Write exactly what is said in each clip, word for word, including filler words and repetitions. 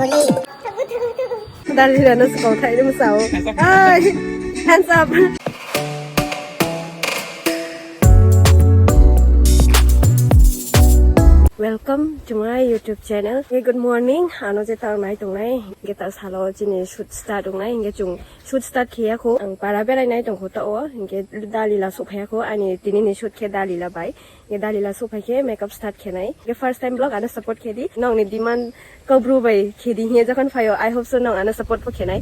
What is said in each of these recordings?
Dalila no sukau thai rim sao. Ai, hands up. Welcome to my YouTube channel. Hey, good morning. Ano je tang nai tong nai. Ge ta salo chini shoot start ong nai. Ge chung shoot start khiya kho. Ang para berai nai tong kho ta o. Ge Dalila sok phaya kho. Ani tini ni shoot khe Dalila bai. Nge Dalila sok phai khe makeup start khenai. Nge first time vlog ano support khedi. Nongni demand kobru bai khedi hiya jokhon phaio. I hope so nong ano support pho khenai.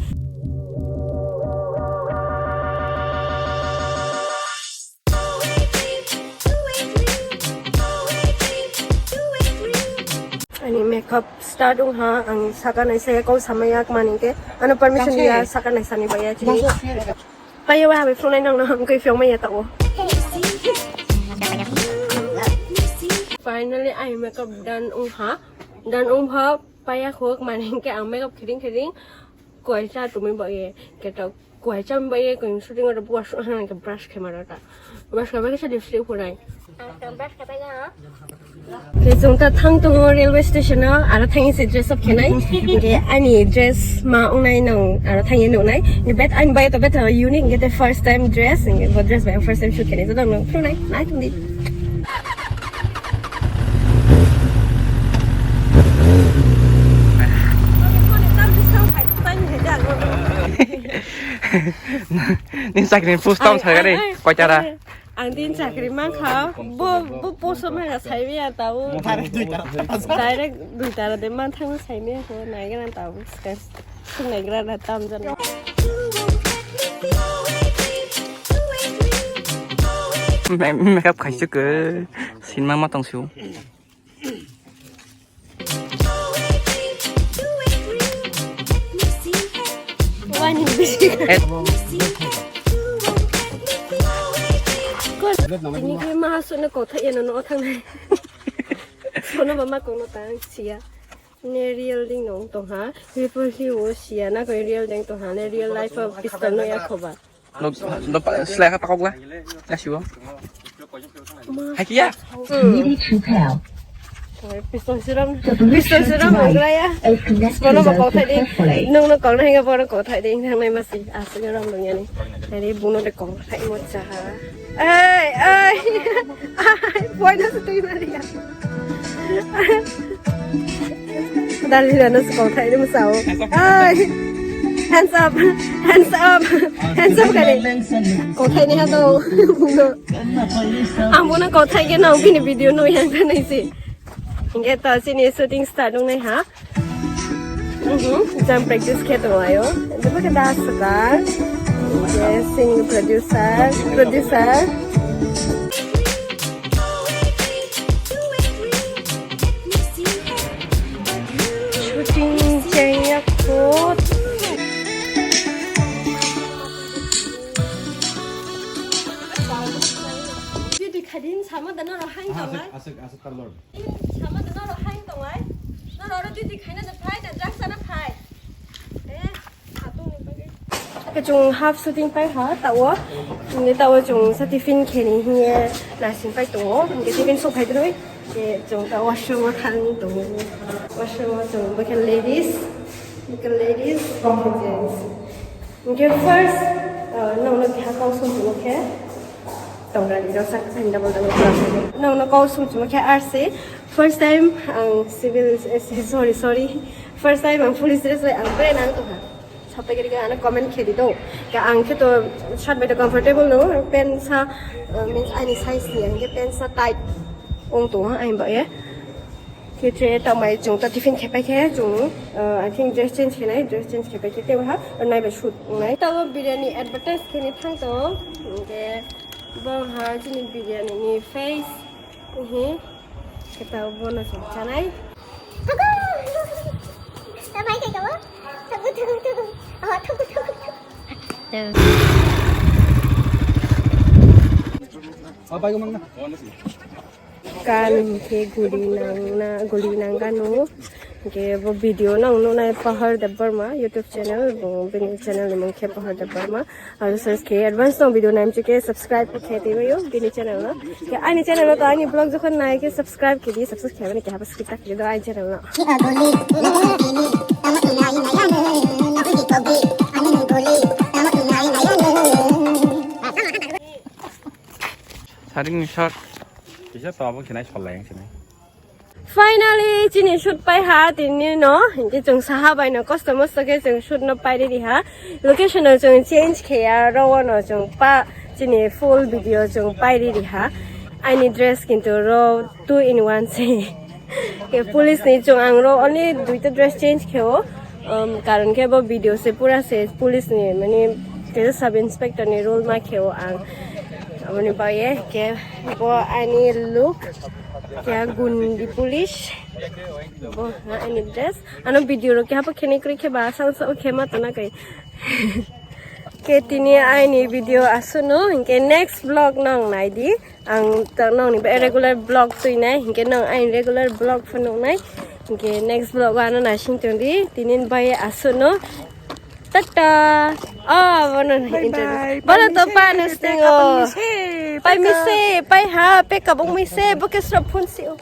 Ani makeup start ong ha, ang saka nai saya kau samaya kmani ke. Ano permission ya saka nai sani baya chini. Paya wa habai phunai nang nang koi phiyong maya tao. Finally, I makeup done ong ha. Done ong ha, paya khok mani ke ang makeup khiring khiring. Koi cha tumi ba ye, ke to koi cha ba ye, koi shooting ora buas ke brush ke mara ta. Brush ke ba ke lipstick phunai. Khe chwng ta thang tongo railway station o, aro thangwi se dress up khenai. Hwnkhe ani dress ma wngnai nang aro thangwi nuknai. Hwnkhe bet ani bai to bet unique, hwnkhe first time dress, hwnkhe bo dress bai first time shoot khenai. Joto nang phunai, nai tongdi. Ni sakni post tam sagare, koitara. Ang din chakri mankha, bo, bo poso mega saimaya tabo. Direct dui tara de manthang saimaya ko, naigra tabo, sung naigra na tam jana. Makeup khaisuk, sinma ma tongsu. Wani bisi. Tini khe ma sunu kothai ya no thangnai. Sono ba ma kono tang siya. Ne real ding no tong ha. People hi wo siya na ko real ding tong ha. Ne real life of pistol no ya khoba. Slai kha pakok la. Lasibo. Hai kiya. Pistol siram, pistol siram nang ya. Bono ba kok thai di. Nung no kok nai ga bono kok thai di. Nang nai masi. Asli ram nung yani. Hari bono de kok thai mo cha ha. Ai, ai. Ai, boy na sutui mari ya. Dalila no sukau thai rim sao. Ai. Hands up. Hands up. Hands up kare. Kok thai ni ha to. Ang bono kok thai ke nang bini video no yang thai nai si. Hingke to sini shooting start ong nai ha. Mhm, jam practice khe tong ayo. Joto khe da swkang. Yes, sing producer, producer. Shooting chengya khot. Didi khadin sama dana rohang kamai. Asik, asik, asik, talor. Sama de noro hain tongwai. Noro oro duty khaina de phai, de drugs sana phai. Eh, atung ni bagwi. Ke chung half shooting pai ha, tawo. Ni tawo chung sa tiffin kheni hiye nasing pai tongo. Ke tiffin sok phai doi. Ke chung ta washroom o thang tongo. Washroom o chung bakal ladies, bakal ladies, bakal gents. Ke first, uh, nong no kha kau sung tongo khe. Tongrani rok sak ani double double class ni. Nong no kau sung chuma khe R C. First time ang civil, eh, sorry, sorry. First time ang police dress bai ang bai nang tongha. Sapai gari ga ano comment khe di do. Ka ang khe to shirt bai to comfortable no. Pant sa, eh, means ani size ni ang khe pant sa tight ong tongha ani ba ye. Khe tre tongmai chwng ta tiffin khepai khe chwng, uh, I think dress change khenai, dress change khepai khe tei ha naibai shoot wngnai. Tabo biryani advertise kheni thang tongo. Hwnkhe bo ha chini biryani ni face. Hi. Khe tabo bono chwng chanai. Tamo hai khe tamo. Tamo, tamo, tamo. Oh, tamo, tamo, tamo. Kan khe guri nangna, guri nang ganu. Hwnkhe bo video no ang nuknai Pahar Debbarma YouTube channel, bo bini channel ni mung khe Pahar Debbarma. Aro search khe advance no video naimchi khe subscribe khe twi baio bini channel no. Khe ani channel no to ani vlog jokhon nai khe subscribe khe di, subscribe khe mani khe haba skip ta khe do ani channel no. Ring shot. Kisa to abo khinai sol lai ang sini. Finally, chini shoot pai ha, tini no, hinkhe chwng saha bai no, kosto mosto khe chwng shoot no pai riri ha. Location no chwng change khe ya, ro no chwng pa, chini full video chwng pai riri ha. Aini dress kintu ro two in one se. Ke police ni chwng ang ro only duita dress change khe o. Um, karon khe bo video se pura se police ni mani ke sub inspector ni role ma khe o ang. Aboni bagwi ke bo ani look kya gundi police. Bo ha ani dress. Ano video ro kya pa khene kri khe ba sang sa khe ma tona kai. Ke tini aini video asuno, ke next vlog nong nai di. Ang ta nong ni ba regular vlog tui nai, ke nong aini regular vlog pho nong nai. Ke next vlog ano na sing tong di. Tinin bai asuno. Tata. Oh, bono na Bye interview. Bye. Bono to pa no stingo. Pai mi se, pai ha, pick up mi se, bo ke sro phone si o.